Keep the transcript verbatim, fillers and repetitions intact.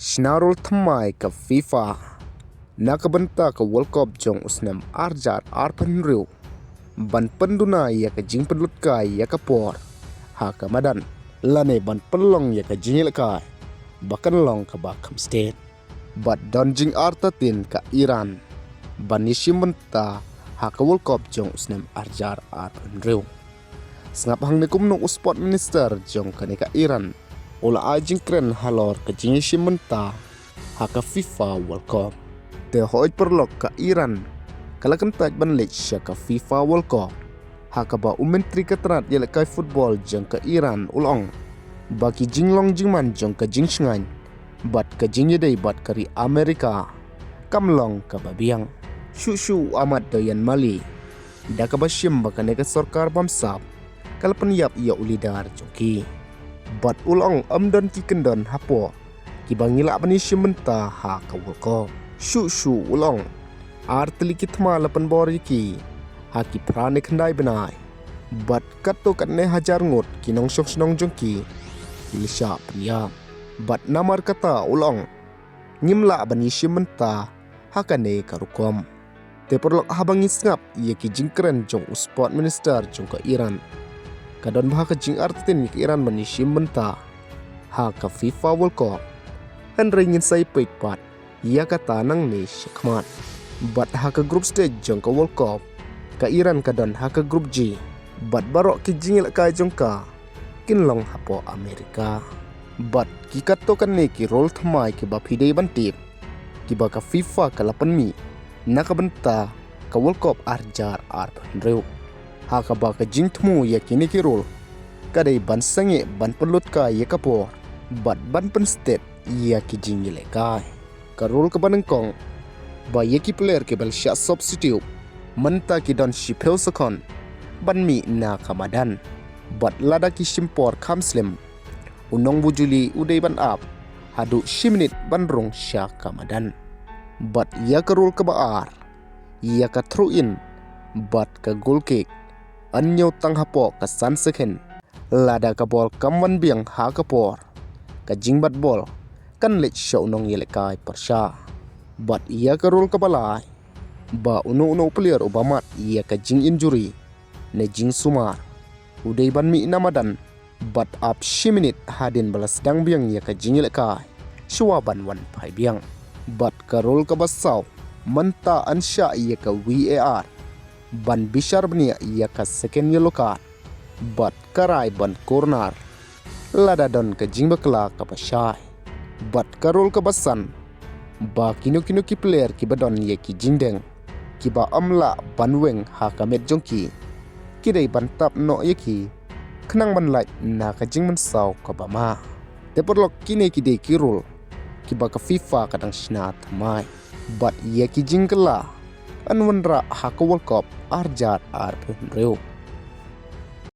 Shna rule thymmai ka FIFA na ka bynta ka World Cup jong u snem arjar arphew hynriew ban pynduna ïa ka jingpynlut kai ïa ka por ha ka madan lane ban pynlong ïa ka jingïalehkai ba kan long kaba kham stet. Bad don jingartatien ka Iran ban ïashim bynta ha ka World Cup jong u snem arjar arphew hynriew. Sngap hangne kumno u sport minister jong kane ka Iran u la ai jingkren halor ka jingïashim bynta ha ka FIFA World Cup. Te hoi paralok, ka Iran ka la kyntait ban leit sha ka FIFA World Cup ha kaba u myntri ka tnat ïalehkai football jong ka Iran u la ong ba ki jinglong jingman jong ka jingshngaiñ bad ka jingïadei bad ka ri Amerika kam long kaba biang. Shuh shuh u Ahmad Doyan Mali da kaba shim ba kane ka sorkar bamsap ka la pynïap ïa u leader jong ki. Bad u la ong ym don ki kyndon hapoh kiba ngi lah ban ïashim bynta ha ka World Cup. Shuh shuh u la ong ar tylli ki thma la pynbor ïa ki ha ki phra ne khyndai bnai. Bad katto katne hajar ngut ki nongshong shnong jong ki ki la shah pynïap. Bad namar kata u la ong ngim lah ban ïashim bynta ha kane ka rukom. Te paralok, haba ngi sngap ïa ki jingkren jong u sport minister jong ka Iran, ka don bha ka jingartatien ïa ka Iran ban ïashim bynta ha ka FIFA World Cup. Hynrei ngin sa ïa peit pat ïa kata nangne shakhmat. Bad ha ka group stage jong ka World Cup, ka Iran ka don ha ka group G bad baroh ki jingïalehkai jong ka kin long hapoh Amerika. Bad ki katto katne ki rule thymmai kiba phi dei ban tip kiba ka FIFA ka la pynmih na ka bynta ka World Cup arjar arphew hynriew, ha kaba ka jingthmu ïa kine ki rule ka dei ban sangeh ban pynlut kai ïa ka por bad ban pynstet ïa ki jingïalehkai. Ka rule kaba nyngkong ba ïa ki player kiba la shah substitute mynta ki don shiphew second ban mih na ka madan. Bad lada ki shim por kham slem, u nongbujli u dei ban ap haduh shi minit ban rung sha ka madan. Bad ïa ka rule kaba ar, ïa ka throw in bad ka goal kick, yn ñiew tang hapoh ka san second. Lada ka bol kam wan biang ha ka por, ka jingbat bol kan leit sha u nongïalehkai pyrshah. Bad ïa ka rule kaba lai, ba uno uno u player uba mad ïa ka jinginjury ne jingsumar, u dei ban mih na madan bad ap shi minit hadien ba la sdang biang ïa ka jingïalehkai shuwa ban wan phai biang. Bad ka rule kaba saw, mynta yn shah ïa ka VAR ban bishar bniah ïa ka second yellow card bad ka rai ban corner lada don ka jingbakla kaba shai. Bad ka rule kaba san, ba kino kino ki player kiba don ïa ki jingdeng kiba ym lah ban weng ha ka met jong ki, ki dei ban tap noh ïa ki khnang ban lait na ka jingmynsaw kaba ma. Te paralok, kine ki dei ki rule kiba ka FIFA ka dang shna thymmai. Bad ïa ki jingkylla yn wanrah ha ka World Cup arjar arphew hynriew.